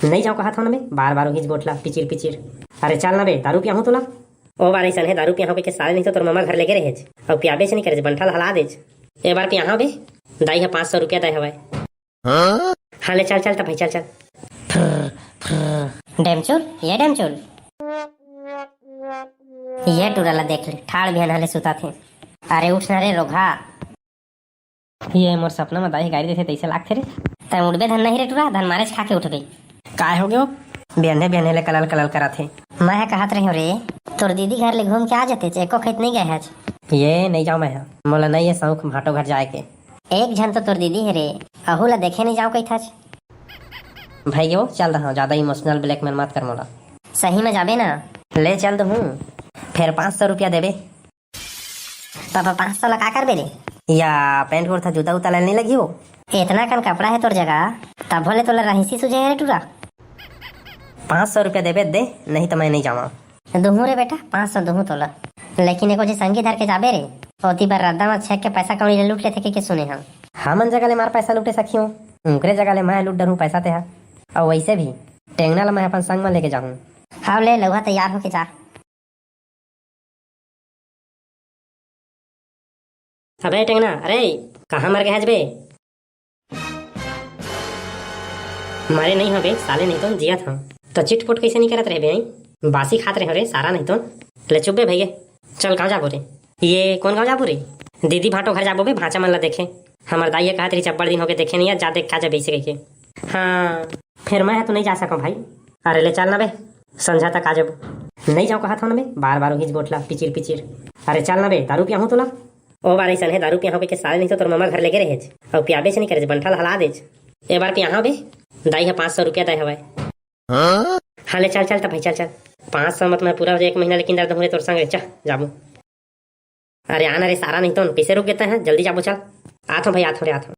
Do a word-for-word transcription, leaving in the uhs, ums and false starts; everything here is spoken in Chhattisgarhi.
नहीं जाओ कहत हूँ ना बे, बार बार उहीच गोठ ला पिचिर पिचिर। अरे चल ना बे, दारू पियाहूँ तोला। ओ बार ऐसन हे, दारू पियाहूँ कहिके साले नहीं तो तोर ममा घर लेगे रहेच, अउ पियाबेच नहीं करेच, बंठा ला हला देच। ए बार पियाहूँ बे, दाई ह पाँच सौ रुपया दे हवय। हाँ ले चल चल त भाई, चल चल। डेमचुल, ये डेमचुल, ये टूरा ला देख ले, ठाड़ बिहान हले सुता थे। अरे उठ ना रे रोगहा। ये मोर सपना म दाई गारी देथे तइसे लागथे रे। तै उठबे धन नहीं रे टूरा, धन मारेच खा के उठबे। काय हो गयो? बियन्हे बियन्हे ले कलल कलल करत हे। मैं ह कहत रहे रे, तोर दीदी घर ले घूम के आ जाते, एको खेत नहीं गए हच। ये नहीं जाओ मैं ह, मोला नहीं ये शौक भाटो घर जाए के। एक झन तो तोर दीदी हे रे, अहू ला देखे नहीं जाओ कहिथच। भाई वो चल रहा हूँ, ज्यादा इमोशनल ब्लैकमेल मत कर मोला। सही में जाबे ना? ले चल तो हूँ, फिर पाँच सौ रुपया देबे। पापा, पाँच सौ ला का करबे रे? या पैंट कुर्ता, जूता उता ले नहीं लगी हो? इतना कन कपड़ा है तोर जगह, तब भले तोला रहीसी सुझे है रे टूरा। पाँच सौ रुपया देबे दे, नहीं तो मैं नहीं जावा। दुहूँ रे बेटा, पाँच सौ दुहूँ तोला, लेकिन एको जी संगी धर के जाबे रे। ओती बर रद्दा में छेक के पैसा कौड़ी ले लूट लेथे के, के सुने हम। हमन जगह ले मार पैसा लूटे सखियों, उनकरे जगह ले मैं लूट डरूँ पैसा ते हा। और वैसे भी टेंगना ला मैं अपन संग में लेके जाहूँ। हाँ ले लउहा, तैयार होके जा। अबे टेंगना, अरे कहाँ मर गए हच बे? मरे नहीं हो बे साले, नहीं तो जियत हूँ। तो चिटपुट कैसे नहीं करत रहे बे? बासी खात रहे हो रे सारा, नहीं तो। ले चुप बे भैया, चल गाँव जाबो रे। ये कौन गाँव जाबो रे? दीदी भाटो घर जाबो बे, भांचा मन ला देखे। हमर दाई ह कहत रही, "अब्बड़ दिन होगे देखे नहीं, आज जा देख का जाबे," ऐसे कहिके। हाँ, फिर मैं ह तो नहीं जा सकूँ भाई। अरे ले चल ना बे, संझा तक आ जाबो। नहीं जाओ कहत हूँ ना बे, बार बार उहीच गोठ ला पिचिर पिचिर। अरे चल ना बे, दारू पियाहूँ तोला। ओ बार ऐसन हे, दारू पियाहूँ कहिके साले नहीं तो तोर ममा घर लेगे रहेच, अउ पियाबेच नहीं करेच, बंठा ला हला देच। ए बार पियाहूँ बे, दाई ह पाँच सौ रुपया दे हवय। हाँ ले चल चल त भाई, चल चल। पाँच सौ मत मैं पूरा एक महीना लेकिन दर्द हूँ रे तोर संग रे, चल जाबो। अरे आना रे सारा, नहीं तो कैसे रुक गए हैं, जल्दी जाबो चल। आथो भाई, आथो रे, आथो।